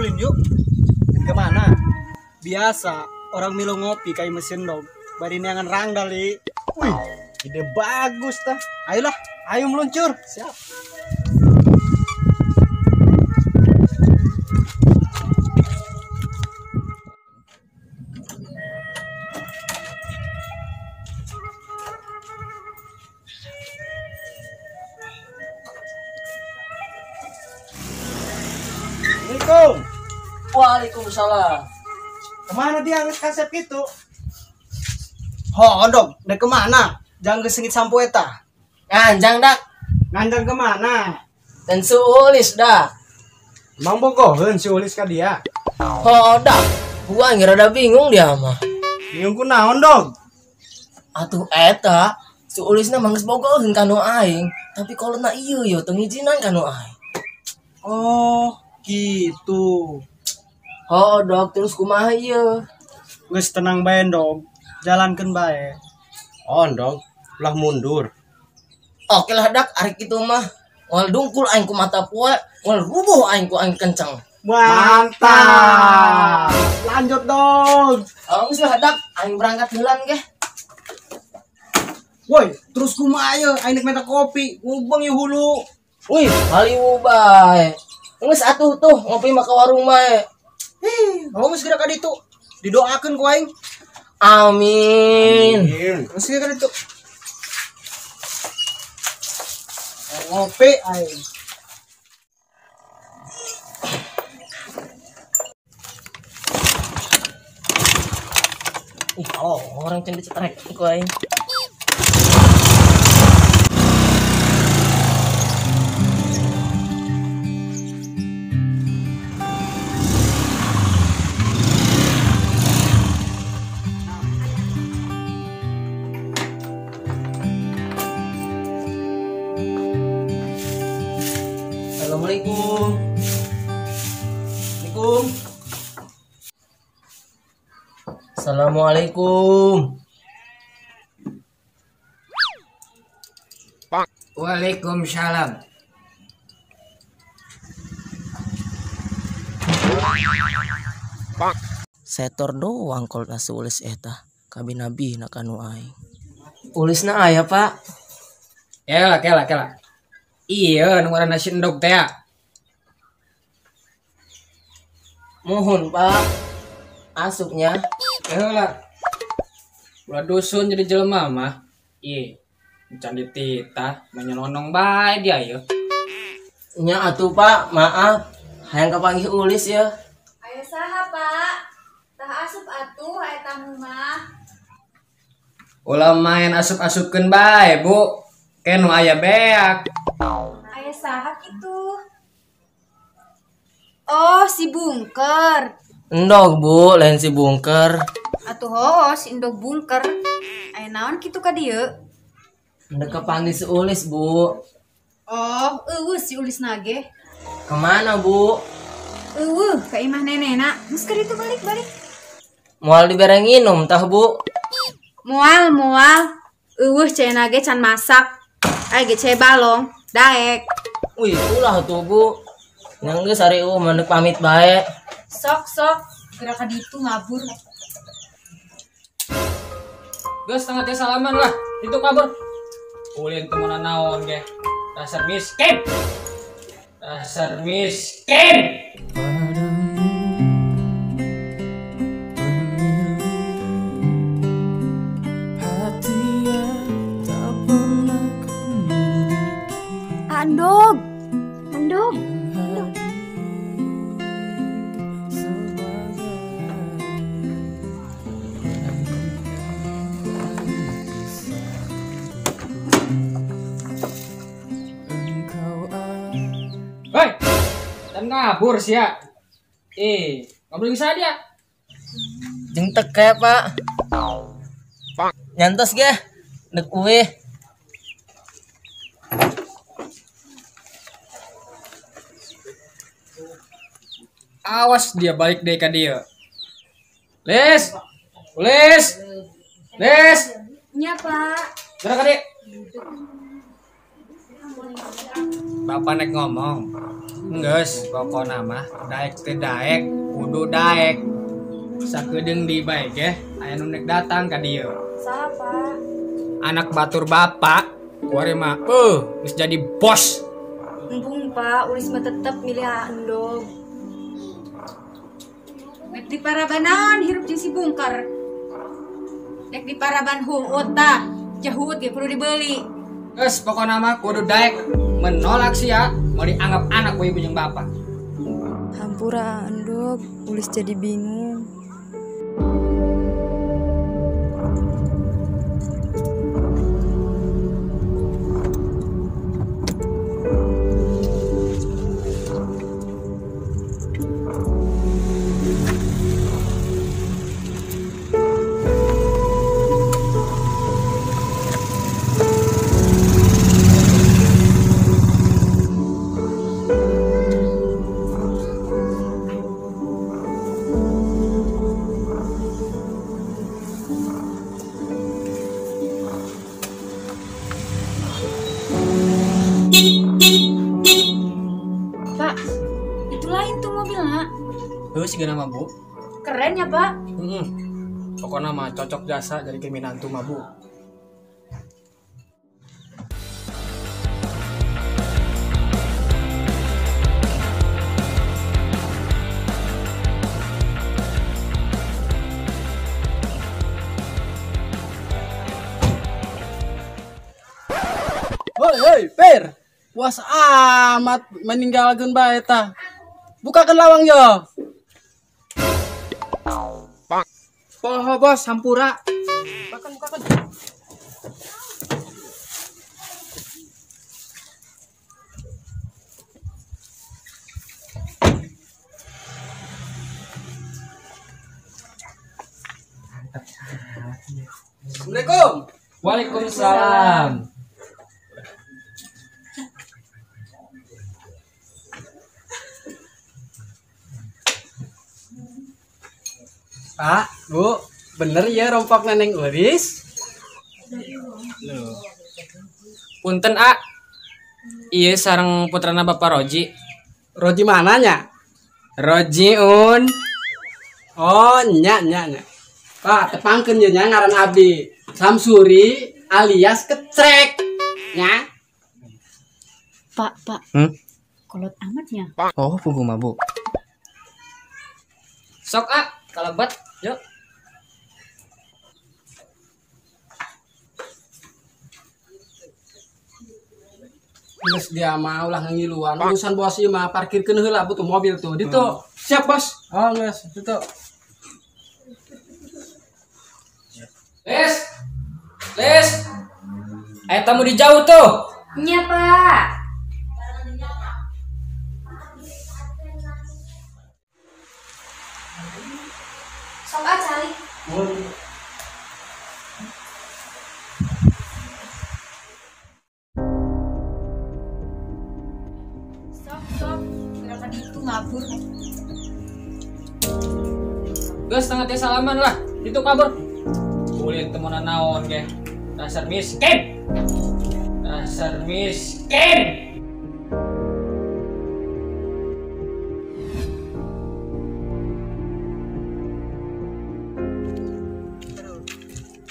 Ulin yuk. Kemana? Biasa orang milu ngopi kayak mesin dong. Bari neangan rangdali. Wih, ide bagus tah. Ayolah, ayo meluncur. Siap. Assalamualaikum. Waalaikumsalam. Kemana dia nges kasep gitu? Ho, dong, dek kemana? Jangan kesengit sampo eta. Nganjang dak. Nganjang kemana? Dan si Ulis dak. Emang bogoheun si Ulis ka dia? Ho, dak. Gua ngira bingung dia mah. Bingung ku naon dong? Atuh eta, si Ulisna mah geus bogoheun ka nu aing, tapi kolotna ieu yo teu ngijinan ka nu aing. Oh, gitu. Oh, dok, terus kumaha ieu? Geus tenang bae, dong. Jalankeun bae. Oh, dong, ulah mundur. Oke lah, dak, ari kitu mah. Moal dungkul aing ku mata poe, moal rubuh aing ku aing kenceng. Mantap. Lanjut, dong. Oh, geus lah, dak, aing berangkat heulan ge. Woi, terus kumaha ieu? Aing nek minta kopi, ngubeng ieu hulu. Wih, haliwu bae. Geus atuh tuh ngopi mah ka warung bae. Hih, oh geus geura ka ditu. Didoakeun ku aing. Amin. Geus geura ka ditu. Ngopi aing. Ih, oh, orang can dicetrek ku aing. Assalamualaikum. Assalamualaikum. Assalamualaikum. Waalaikumsalam. Setor doang kol nasi ulis eta kabinabi na kanu aing. Ulisna aya, Pak. Kela kela kela. Iya, nu ngaranna si Endog teh. Mohon, Pak. Asupnya. Heula. Ulah dusun jadi jelema mah. Iya, can dititah menyelonong bae dia ieu. Nya atuh, Pak, maaf. Hayang kapanggih Ulis ya. Aya saha, Pak? Tah asup atuh aya tamu mah. Ulah main asup-asupkeun bae, Bu. Ke nu aya beak. Aya saha kitu? Oh, si Bungker. Endog, Bu, lain si Bungker. Atuh hooh, si Endog Bungker. Aya naon kitu ka dieu? Endog kapanggih si Ulis, Bu. Oh, eueuh si Ulis nage. Kemana, Bu? Eueuh, ka imah nenena. Geus ka ditu balik-balik. Moal dibere nginum tah, Bu? Moal, moal. Eueuh cenah ge can masak. Aya ge cai balong, daek. Wih, ulah tuh, Bu. Yang geus ari eueuh mah pamit bae. Sok sok, geura ka ditu ngabur. Geus setengah teh salaman lah, itu kabur. Ulin temenan naon ge. Dasar miskin. Dasar miskin. Andog. Andog. Andog. Hei, dan ngabur sih ya. Ngabur bisa dia. Jeung teke, Pak. Nyantos ge, nek uwe. Awas dia balik deh ke dia. Les, Les, Les. Nya, Pak. Gerak ka dia. Bapak nek ngomong. Geus, pokona mah daek teh daek, kudu daek. Sakedeung di bae ge aya nu nek datang ka dieu. Saha, Pak? Anak batur bapak, kuari mah geus jadi bos. Embung, Pak, Ulis mah tetep milih Endog. Dek di parabanan hirup jeung si bungkar. Dek di paraban huut tah, jahuut ge kudu dibeli. Geus pokona mah kudu daek menolak sia mau dianggap anak ku ibu jeung bapak. Hampura Endog, Ulis jadi bingung. Pak, itu lain tuh mobilnya. Heuh sigana mah, Bu. Keren ya, Pak? Heeh. Pokona mah cocok jasa jadi ke minantu mah, Bu. Hoi, hoi, Per. Puas amat meninggalkan bae tah. Bukakan lawang yo. Poho bos, hampura. Bukakan, bukakan. Assalamualaikum. Waalaikumsalam. Pak, Bu, bener ya rompak neneng Ulis? Loh. Punten, A. Iya sareng putrana Bapak Roji. Roji mananya? Rojiun. Oh, nya nya nya. Pak, tepangkeun ye nya ngaran abdi. Samsuri alias Kecrek. Nya. Pak, Pak. Kolot amatnya. Oh, pugu mah, Bu. Sok, A, kalebat, yuk. Geus dia mah ulah ngiluan. Urusan bos ieu mah parkirkeun heula butuh mobil tuh. Ditu. Siap, Bos. Oh, geus, ditu. Les. Les. Aya tamu di jauh tuh. Nya, Pak. Sok ah, calik. Sok, sok. Kenapa itu ngabur? Geus tengah teh salaman lah. Itu kabur. Ulin temenan naon ge. Dasar miskin. Dasar miskin.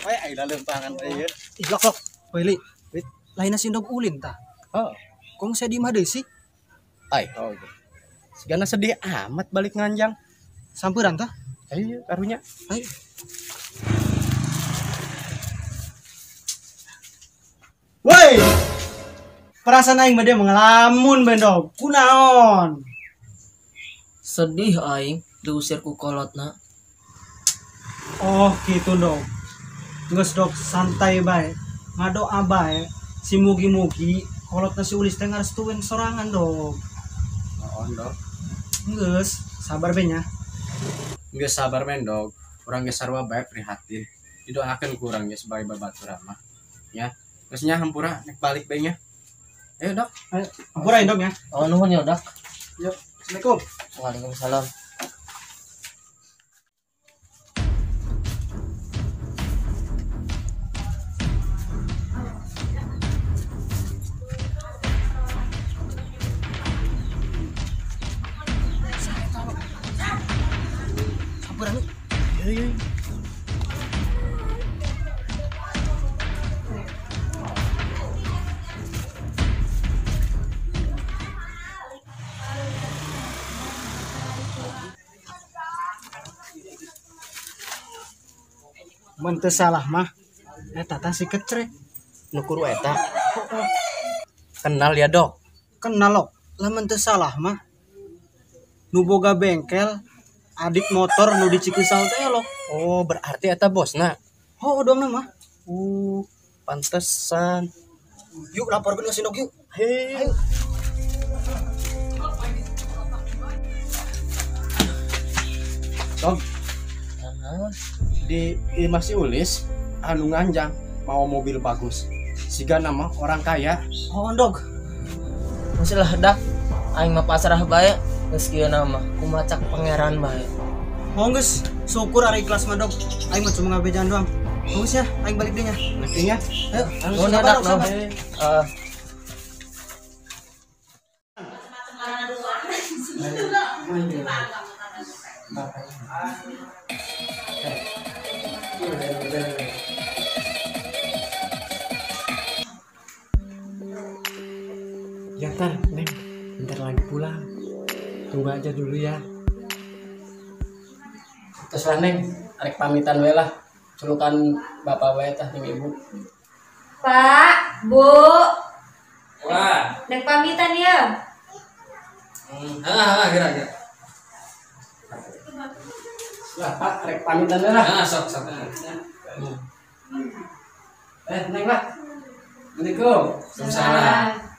Woi, ai lempangan teh ieu. Ih, lok lok. Woi, Li. Lainna si Endog ulin tah. Heeh. Kong saya di imah deui sih? Ai, oh. Sigana sedih amat balik nganjang. Samperan tah? Ayo, karunya. Ayo. Woi. Perasaan aing mah dia mengelamun bendog. Kunaon? Sedih aing diusir ku kolotna. Oh, gitu dong. Geus dok santai bae. Ngadoa bae. Si mugi-mugi kolotna si Ulis teh ngarestueun sorangan dong. Oh, dok. Geus, sabar be nya. Geus sabar men dog. Urang geus sarua bae prihatin. Didoakeun ku urang ge sebagai babaturan mah. Ya. Geus nya hampura nek balik bae nya. Ayo dok. Ayo, hampura ya dok ya. Oh, nuhun ya, Dok. Yuk, Assalamualaikum. Waalaikumsalam. Ayo. Mun teu salah mah eta tah si Kecrek. Nu kuru eta. Kenal ya, Dok? Kenal lo. Lamun teu salah mah nu boga bengkel adik motor nu di Cikesal teh lo. Oh, berarti eta bosna. Oh, doang mah. Pantesan. Yuk laporkeun ka si Dok yuk. Ayo. Dok. Di imah si Ulis anu nganjang mau mobil bagus. Siga nama orang kaya. Oh, Dok. Masih lah dak. Aing mah pasrah bae geus kieu nama. Kumaha cak pangeran bae. Oh, geus syukur ari ikhlas mah, Dok. Aing mah cuma ngabejaan doang. Geus ya, aing balik deui nya. Ngerti nya? Ayo, nuhun dak. Ya ntar, Neng, bentar lagi pulang. Tunggu aja dulu ya. Terus lah Neng, arek pamitan we lah. Culukan bapak we tah jeung ibu. Pak, Bu. Wah. Dek pamitan ya. Ah, gerak. Lah Pak, arek pamitan we lah. Ah, sok sok. Neng lah. Assalamualaikum. Waalaikumsalam.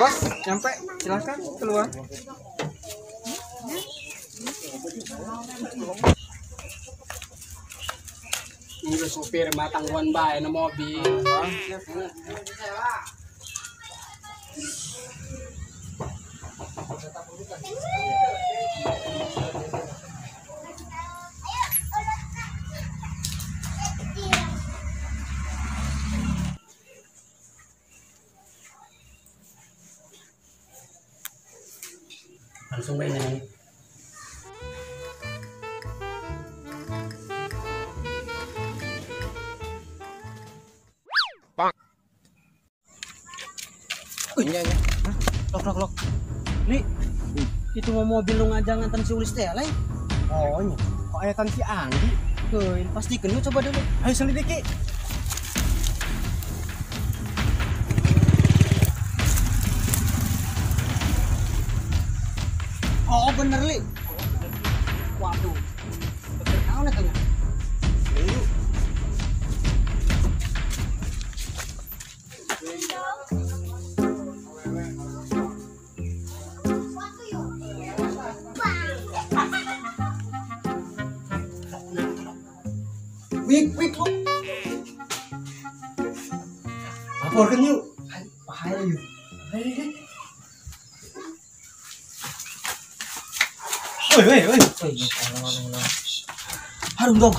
Bos, nyampe, silakan keluar. Ini supir mah tangguhan bae na mobil. Langsung bae nih. Iya ya. Lok lok lok. Li, itu mau mobil lu ngajang ngantan si Ulis teh lain. Oh nya, kok aya si Anggi? Heuh, pastikeun yuk coba dulu. Ayo selidiki. Oh bener Li. Waduh. Bener naon eta nya? Wik wik lu. Laporkan yuk. Bahaya yuk. Woi woi woi. Harum dong.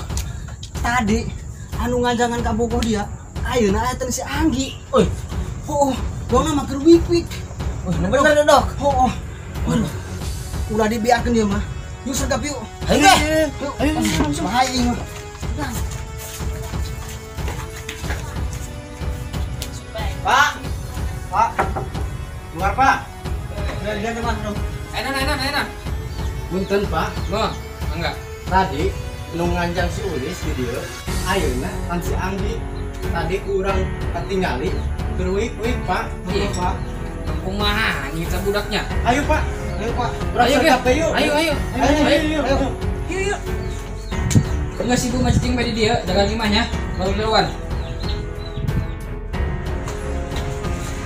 Tadi anu ngajangan ka bogoh dia, ayeuna aya teh si Anggi. Oi. Oh, dong mah keur wik wik. Wih, bener dok. Oh, waduh. Ulah dibiarkeun dia mah. Yuk sergap yuk. Ayo deh. Ayo langsung bahaya ieu mah. Pak, Pak, keluar Pak. Udah mah dong. Enak enak enak. Punten Pak. Wah, enggak. Tadi nu nganjang si Ulis di dieu, ayeuna kan si Anggi. Tadi kurang ketinggali, keur wik-wik Pak. Iya Pak. Kumaha nyita budaknya. Ayo Pak. Ayo Pak. Ayo ayo. Ayo ayo. Ayo ayo. Yuk yuk. Enggak sih Bu macing bae di dieu, jaga imahnya, baru keluar.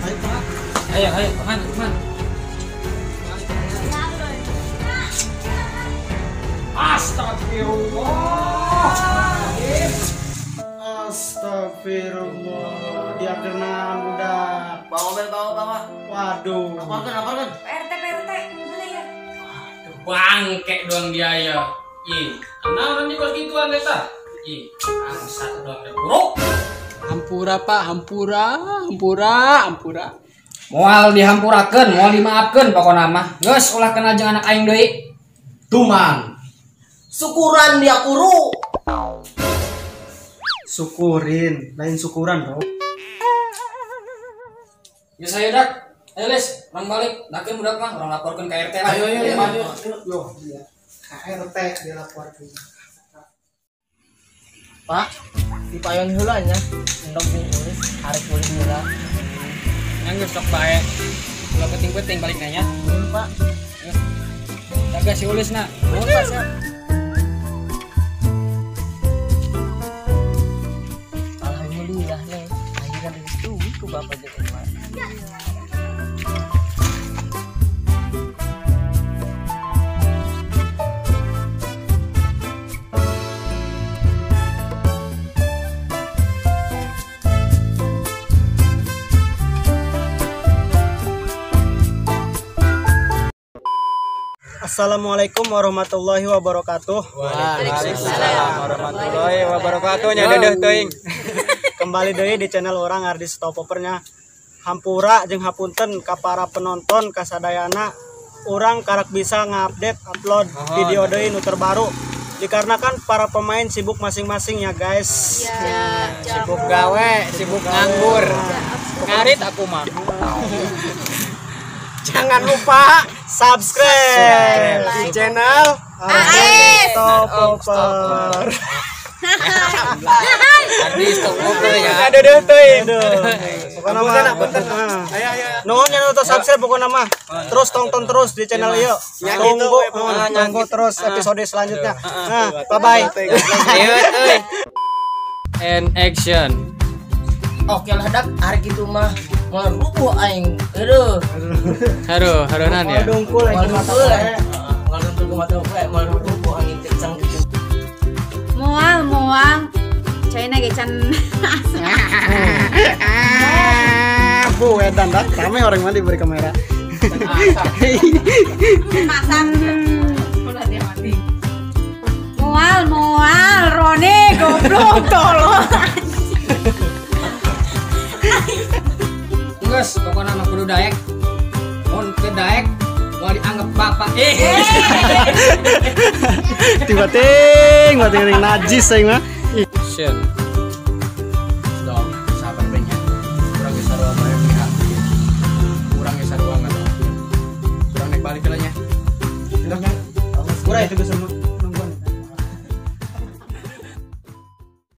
Ayo Pak. Ayo ayo, man man. Astagfirullah. Astagfirullah. Dia kena budak. Bawa bel, bawa bawa. Waduh. Laporkan, laporkan. RT RT, mana ya? Waduh, bangke doang dia ya. Ih, kenapa nih kos gituan deta? Ih, bangsat doang dia buruk. Hampura Pak, hampura, hampura, hampura. Moal dihampurakeun, moal dimaafkeun pokona mah. Geus ulah kenal jeung anak aing deui. Tuman. Syukuran dia kuru. Syukurin, lain syukuran dok. Geus ayo dak. Ayo Les, urang balik. Dakeun budak mah urang laporkeun ka RT lah. Ayo ayo ayo. Yo, iya. Ka RT dilaporkeun. Pak, dipayon heula nya. Endog jeung Ulis, arek ulin heula. Yang geus sok bae. Ulah penting-penting balik nanya. Nuhun, Pak. Jaga si Ulis na. Nuhun, Pak, siap. Alhamdulillah nih, akhirnya direstui ku bapak jeung emak. Assalamualaikum warahmatullahi wabarakatuh. Waalaikumsalam warahmatullahi wabarakatuh. Nya dedeuh teuing. Kembali deui di channel orang Ardi Stopopernya. Hampura jeung hapunten ka para penonton kasadayana. Urang karak bisa ngupdate upload video deui nu terbaru. Dikarenakan para pemain sibuk masing-masing ya guys. Ya, sibuk gawe, sibuk nganggur. Ngarit aku mah. Jangan lupa subscribe di channel AS Stopoper. Ardi Stopoper ya. Aduh deuh teuing. Pokona mah. Ayo ayo. Nuhun nya nu subscribe pokona mah. Terus tonton terus di channel ieu. Tunggu tunggu terus episode selanjutnya. Nah, bye bye. Ayo euy. And action. Oke lah dak, hari gitu mah moal rubuh aing. Aduh. Aduh, harunan ya. Moal dungkul aing mata poe. Moal dungkul mata poe, moal rubuh angin kencang gitu. Moal moal. Caina ge can Bu edan dak, rame orang mah diberi kamera. Masak. Ulah dia mati. Moal moal Rone goblok tolong. Geus pokona mah kudu daek. Mun teu daek moal dianggap bapak. Tiba ting, bating najis aing mah. Action. Dong, sabar bae nya. Urang geus sarua bae prihatin. Urang geus sarua ngadoakeun. Urang naik balik heula nya. Endog nya. Urang itu geus semua.